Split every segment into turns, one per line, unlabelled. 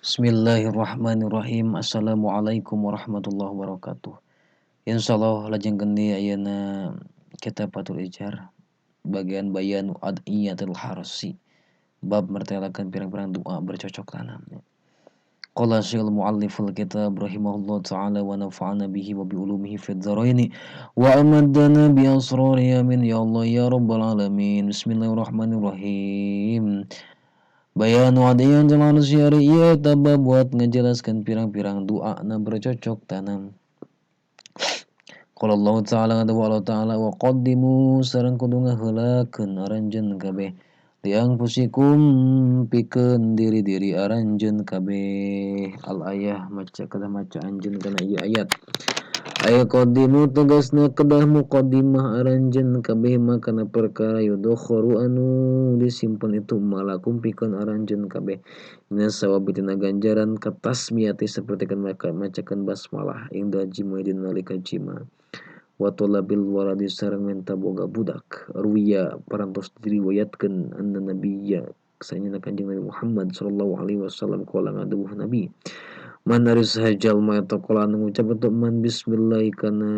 Bismillahirrahmanirrahim. Assalamualaikum warahmatullahi wabarakatuh. Insyaallah lajengkeun deui ayeuna kitab Fathul Ijar bagian bayanu ad'iyatil harsi, bab mertelakeun pirang-pirang doa bercocok tanam. Qala syaikh mualliful kitab rahimahullah ta'ala wa nafa'ana bihi wa bi ulumihi fid dharaini wa amaddana bi asrarihi amin ya Allah ya rabbal alamin. Bismillahirrahmanirrahim. Bayanu adiyatil harsi ari ieu tabab buat ngajelaskeun pirang-pirang doa na bercocok tanam. Qala Allah ta'ala wa Allah ta'ala wa qaddimu sareng kudu ngaheulakeun aranjeun kabeh liangfusikum pikeun diri-diri aranjeun kabeh. Al ayah maca kedah maca anjeun kana ieu ayat. Ay qaddimu tegasna kedah muqaddimah aranjeun kabeh makana perkara yudkharu anu disimpen itu malakum pikeun aranjeun kabeh. Minas sawabi tina ganjaran katasmiyati sapertikeun macakeun basmalah inda jima dina nalika jima. Wa talabil waladi sareng menta boga budak. Ruwiya parantos diriwayatkeun anna nabiyya sanyana Kanjeng Nabi Muhammad sallallahu alaihi wasallam qala ngaduwuh Nabi. Man ari saha jalma eta qala anu ngucap itu man bismillah kana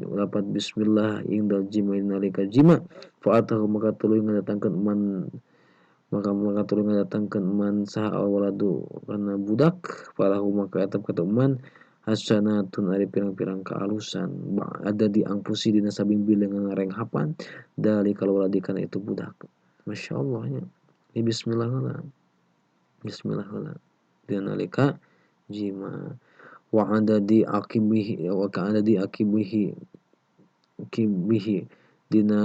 lapat bismillah indal jima nalika jima fa atahu maka tuluy ngadatangkeun man maka tuluy ngadatangkeun man saha waladu kana budak falahu maka eta kata man hasanatun ari pirang-pirang kaalusan ada di angpusi dina sabimbilengan renghapan dalikal waladi kana itu budak. Masya Allah nya. Ini bismillah heula. Bismillah heula. Dina nalika jima wa adadi aqibihi wa ka'adadi aqibihi kibihi dina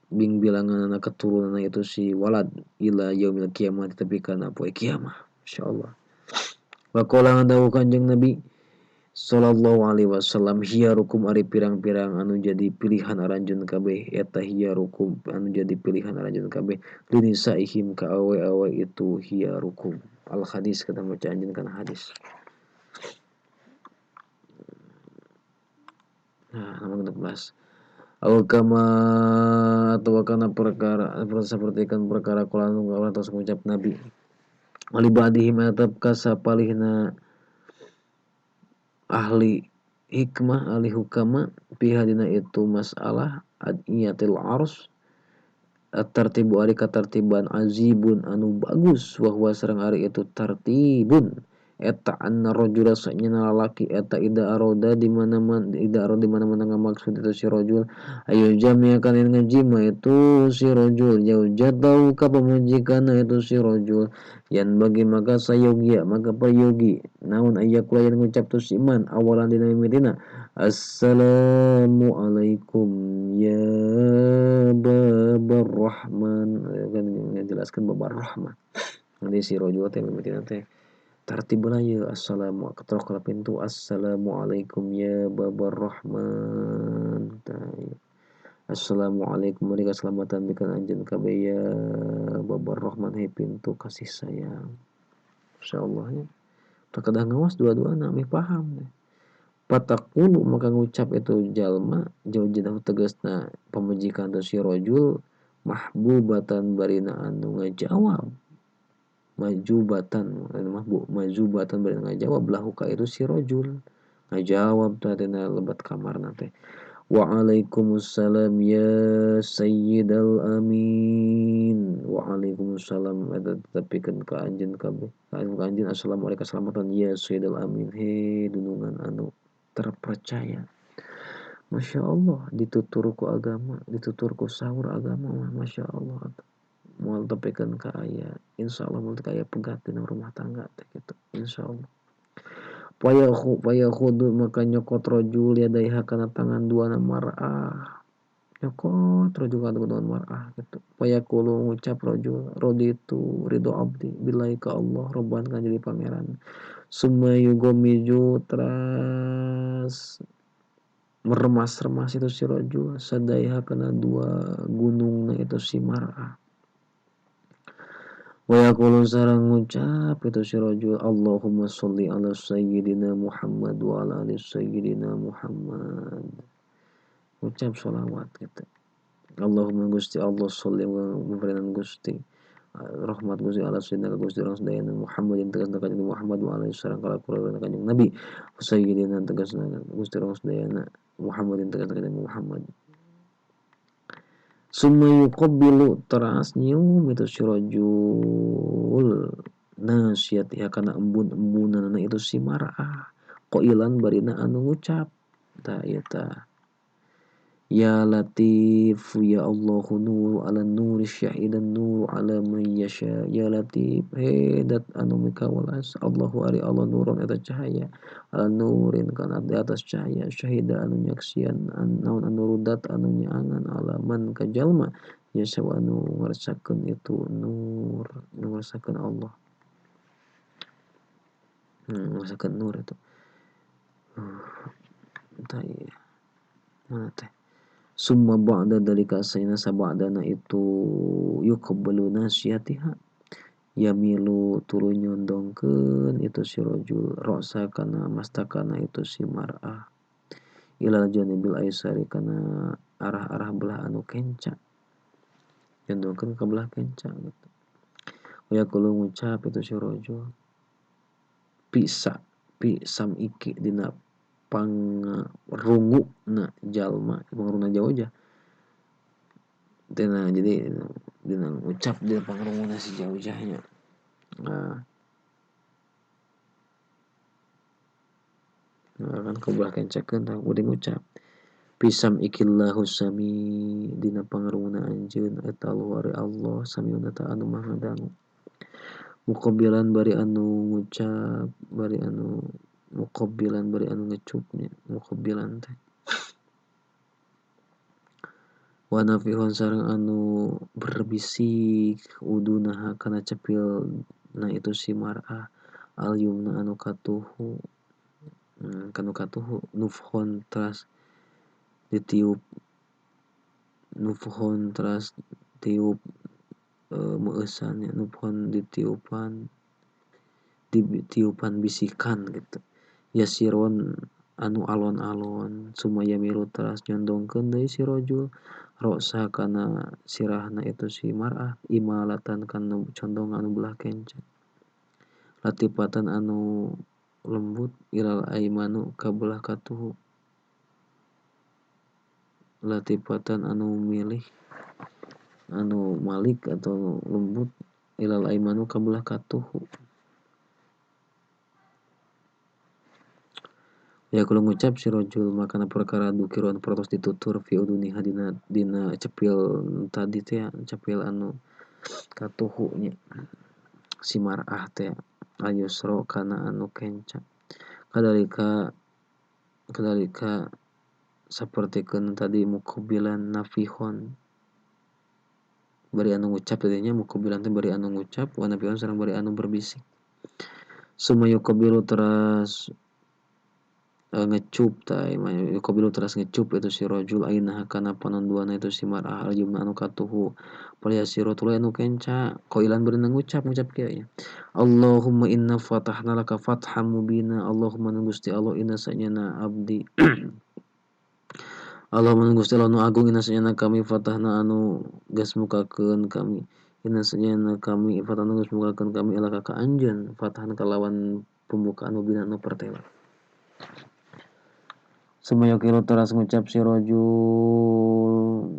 bing bilangan keturunan itu si walad ila yaumil kiamat tapi kana poe kiamah. Insyaallah. Wa qala ngadawu Kanjeng Nabi sallallahu alaihi wasallam hiyarukum ari pirang-pirang anu jadi pilihan aranjeun kabeh eta hiyarukum anu jadi pilihan aranjeun kabeh linisaihim ka awe-awe itu hiyarukum. Al hadis kata maca anjeun kana hadis. Nah, nomor 16. Au kama atau kana perkara sapertikeun perkara kula anu tos ngucap Nabi. Wali ba'dihim atap kasapalihna ahli hikmah ahli hukama pihadina itu masalah adiyatil ars tartibu ari katartiban azibun anu bagus wa huwa sareng ari itu tartibun eta anna rajula sanyana lalaki eta ida aroda di mana-mana ida aroda di mana-mana ngamaksud itu si rajul ayo jami akan ngajima itu si rajul jauh jatau ka pamajikanna itu si rajul yan bagi maka sayogia maka prayogi naon aya kula yang ngucap tu si iman awalan dina mimitina assalamualaikum ya babar rahman kan ngajelaskeun babar rahman nanti si rajul teh mimitina teh tartib ya assalamu ketrok pintu assalamualaikum ya babar rahman. Assalamualaikum mereka keselamatan bikan anjeun kabeh ya babar rahman he pintu kasih sayang. Insyaallah nya. Teu kedah ngawas dua-duana meh paham deh. Pataqulu maka ngucap itu jalma jauh jauh tegasna pamajikan tu si rajul mahbubatan barina anu ngajawab. Majubatan mahbu majubatan bari ngajawab lahu ka itu si rajul ngajawab teh dina lebat kamarna teh waalaikumsalam ya sayyidal amin waalaikumsalam eta tetepikeun ka anjeun kabeh ka anjeun assalamualaikum keselamatan ya sayyidal amin he dunungan anu terpercaya. Masya Allah ditutur ku agama ditutur ku sahur agama mah Masya Allah moal tepikeun ka aya insyaallah moal teu aya pegat dina rumah tangga teh kitu insyaallah. Payakhudu maka nyokot rajul yadaiha kana tangan duana mar'ah nyokot rajul kana duana mar'ah kitu payaqulu ngucap rajul raditu ridho abdi billahi ka Allah robban kana jadi pangeran summa yugomiju teras meremas-remas itu si rajul sadaiha kana dua gunungna itu si mar'ah. Wa yaqulu sareng ngucap itu si rajul Allahumma sholli ala sayyidina Muhammad wa ala ali sayyidina Muhammad. Ngucap sholawat gitu. Allahumma Gusti Allah sholli mabarinan Gusti Rahmat Gusti Allah sayyidina ka Gusti urang sadayana Muhammadin tegasna kanjeng Muhammad wa alaihi sareng kalakuan kanjeng Nabi sayyidina tegasna Gusti urang sadayana Muhammadin tegasna kanjeng Muhammad. Summa yuqabbilu teras nyium itu si rajul nasiatiha kana embun-embunanana itu si mar'ah qailan barina anu ngucap ta ieu tah ya latif ya Allahu nuru ala nuri syahidan nuru ala man yasha ya latif hedat anu mikawelas Allahu ari Allah nurun eta cahaya ala nurin kana di atas cahaya syahida anu nyaksian naon anu rudat anu nyaangan ala man ka jalma yasha anu ngarsakeun itu nur nu ngarsakeun Allah ngarsakeun nur itu tah ieu mana teh summa ba'da dalika sayna sabadana itu yuqabbalu nasiyatiha yamilu tuluy nyondongkeun itu si rajul ra'sa kana mastakana itu si mar'ah ilal janibil aisari kana arah-arah belah anu kenca nyondongkeun ka belah kenca gitu. Wa yaqulu ngucap itu si rajul bisa pi sam iki dina pangrungu na jalma pangrunguna jauh aja dina jadi dina ngucap dina pangrunguna si jauh jahnya nah kan kebelah kencakeun tah kudu ngucap pisam ikillahu sami dina pangrunguna anjeun eta luar Allah samiuna ta anu maha ngadangu muqabbilan bari anu ngucap bari anu muqabbilan bari anu ngecupnya muqabbilan teh wa nafihun sareng anu berbisik udunaha kana cepil na itu si mar'ah al yumna anu katuhu kanu katuhu nufhon teras ditiup nufhon teras tiup meueusan ya nufhon ditiupan ditiupan bisikan gitu yasiron anu alon-alon sumaya milu teras nyondongkeun deui si rajul ra'sa kana sirahna itu si mar'ah imalatan kana condong anu belah kenca latipatan anu lembut ilal aimanu ka belah katuhu latipatan anu milih anu malik atau lembut ilal aimanu ka belah katuhu. Ya kalau ngucap si rajul makana perkara dukiruan protos ditutur fi uduniha dina dina cepil tadi teh cepil anu katuhu nya si mar'ah teh ayusro kana anu kenca kadalika kadalika sapertikeun tadi muqabbilan nafihon bari anu ngucap tadinya muqabbilan teh bari anu ngucap wa nafihon sareng bari anu berbisik summa yuqabbilu teras ngecup ta yuqabbilu teras ngecup itu si rajul ainaha kana panon duana itu si mar'ah al yumna anu katuhu palyasiru tuluy anu kenca qailan bari ngucap ngucap kieu ya Allahumma inna fatahna laka fatham mubina Allahumma Gusti Allah inna sanyana abdi Allahumma Gusti Allah nu agung inna sanyana kami fatahna anu geus mukakeun kami inna sanyana kami fatahna geus mukakeun kami elaka ka anjeun fatahan kalawan pembukaan mubina anu pertela. Sumaya kiru teras ngucap si rajul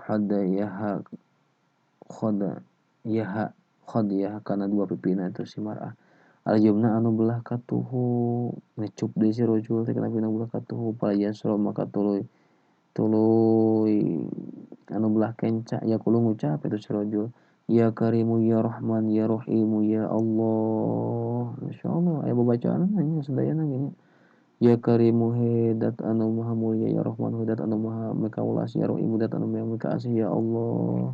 hada yaha khoda yaha khod yaha kana dua pipina itu si mar'ah al yumna anu belah katuhu ngecup deui si rajul teh kana pina belah katuhu palayasro maka tuluy tuluy anu belah kenca ya kulo ngucap itu si rajul ya karimu ya rahman ya rahimu ya Allah. Masyaallah aya babacaan nya sadayana gini ya karimu hedat anu maha mulia ya rahman hedat anu maha mekaulas ya rahimu dat anu maha mekaasih ya Allah.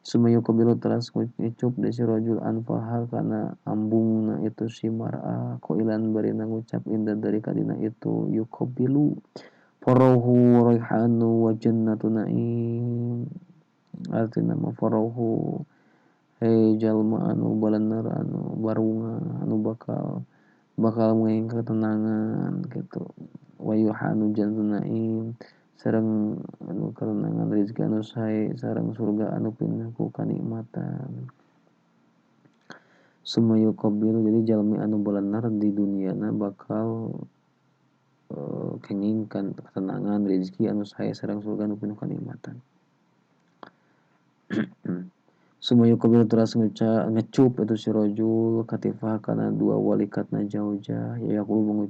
Summa yuqabbilu teras ngucup deui si rajul anfaha kana ambungna itu si mar'ah qailan barina ngucap inda dari kadina itu yuqabbilu farahu wa raihanu wa jannatu naim artina mah farahu hei jalma anu balener anu barunga anu bakal bakal menginginkan ketenangan gitu wa yuhanu jannatu naim Sareng anu karenangan rezeki anu sae sareng surga anu pinuh ku kanikmatan. Summa yuqabbilu jadi jalmi anu belenar di duniana bakal kenging ketenangan rezeki anu sae sareng surga anu pinuh kanikmatan. Summa yuqabbilu teras ngecup itu si rajul katifah kana dua walikatna jaujah ya yaqulu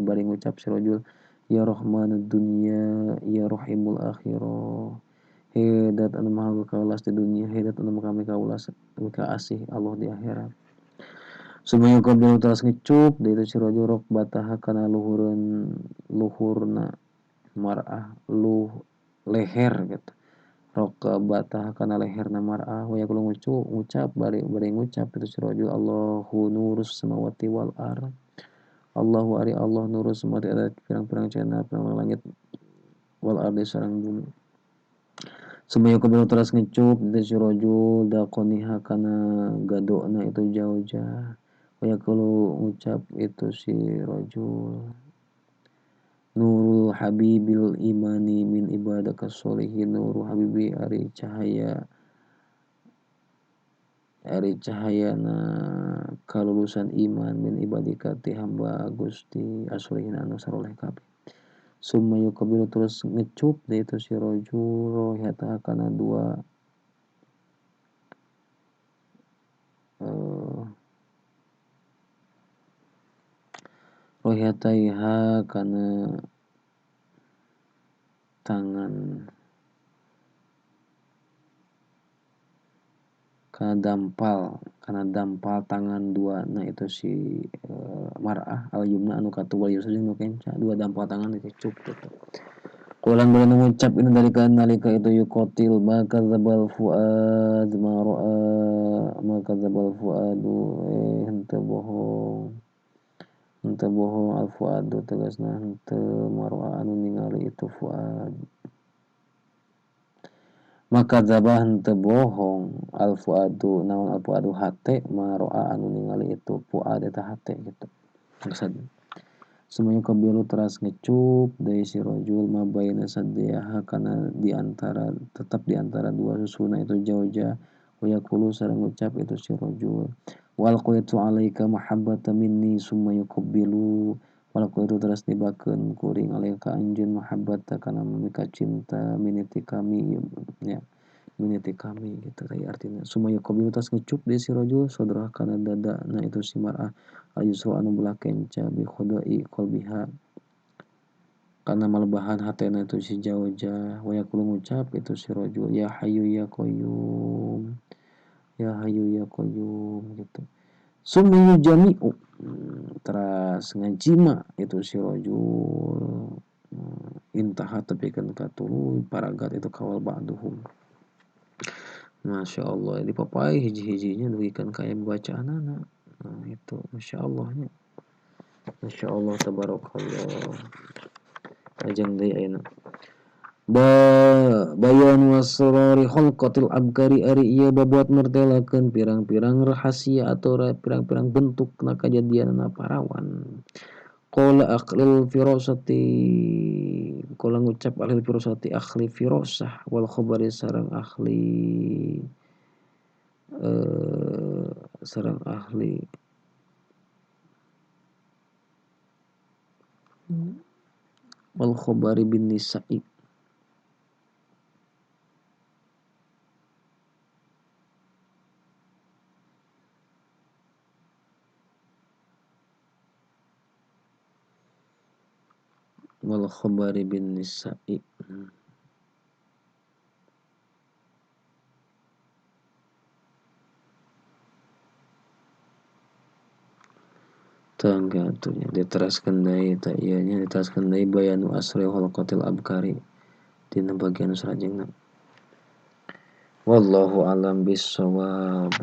bari ngucap si rajul ya rahmanud dunya ya rahimul akhirah. Hedat anu maha kaulas di dunia, hedat anu maha kaulas asih Allah di akhirat. Summa yuqabbilu teras ngecup di itu si rajul rokbataha kana luhureun luhurna mar'ah luh leher gitu. Rokbataha kana leherna mar'ah wa yaqulu ngucap bari ngucap itu si rajul Allahu nurus samawati wal ard. Allahu ari Allah nurus samawati ada pirang-pirang cahaya pirang langit wal ardi sareng bumi. Summa yuqabbilu teras ngecup itu si rajul daqoniha kana gadona itu jaujah wa yaqulu ngucap itu si rajul nurul habibil imani min ibadaka sholihin nurul habibi ari cahaya na kalulusan iman min ibadika ti hamba Gusti aslihin anu saroleh kabeh. Summa yuqabbilu terus ngecup deui itu si rajul rohiyata kana dua rohiyataiha kana tangan kana dampal tangan dua na itu si mar'ah al yumna anu katuwa yusra nu kenca dua dampal tangan dicup gitu. Qulan bari ngucap ini dari nalika itu yuqatil ma kadzabal fuad ma ra'a ma kadzabal fuadu henteu bohong al fuadu tegasna henteu mar'a anu ningali itu fuad. Maka dzaba henteu bohong al fuadu naon al fuadu hate maro'a anu ningali itu fuad eta hate gitu. Maksudna summa yuqabbilu teras ngecup deui si rajul ma baina sadyaha kana di antara tetap di antara dua susuna itu jaujah wa yaqulu sareng ngucap itu si rajul wal qaitu alaika mahabbata minni summa yuqabbilu wal qaitu teras dibakeun kuring alaika anjeun mahabbata kana mika cinta miniti kami ya miniti kami gitu tadi artinya. Summa yuqabbilu teras ngecup deui si rajul sadrah kana dada na itu si mar'ah ayusra anu belah kenca bi khudai qalbiha kana malebahan hatena itu si jaujah wa yaqulu ngucap itu si rajul ya hayyu ya qayyum ya hayyu ya qayyum gitu. Summa yujami'u teras ngajima itu si rajul intaha tepikeun ka tuluy paragat itu kawal ba'duhum. Masya Allah di papai hiji-hijinya dugikan ka aya bacaanana. Nah itu Masya Allahnya Masya Allah tabarakallah. Ajeng deui ayeuna bayan wasrari khalqatil abkari ari ieu babuat mertelakeun pirang-pirang rahasia atau pirang-pirang bentuk na kajadianna parawan. Qala aqlil firasati qala ngucap ahlil firasati ahli firasah wal khabari sareng ahli sareng ahli wal khabari bin nisa'i wal khabari bin nisa'i. Tangga atunya diteraskeun deui ta ieu nya diteraskeun deui bayanu asri khalqatil abkari dina bagian salajengna. Wallahu alam bissawab.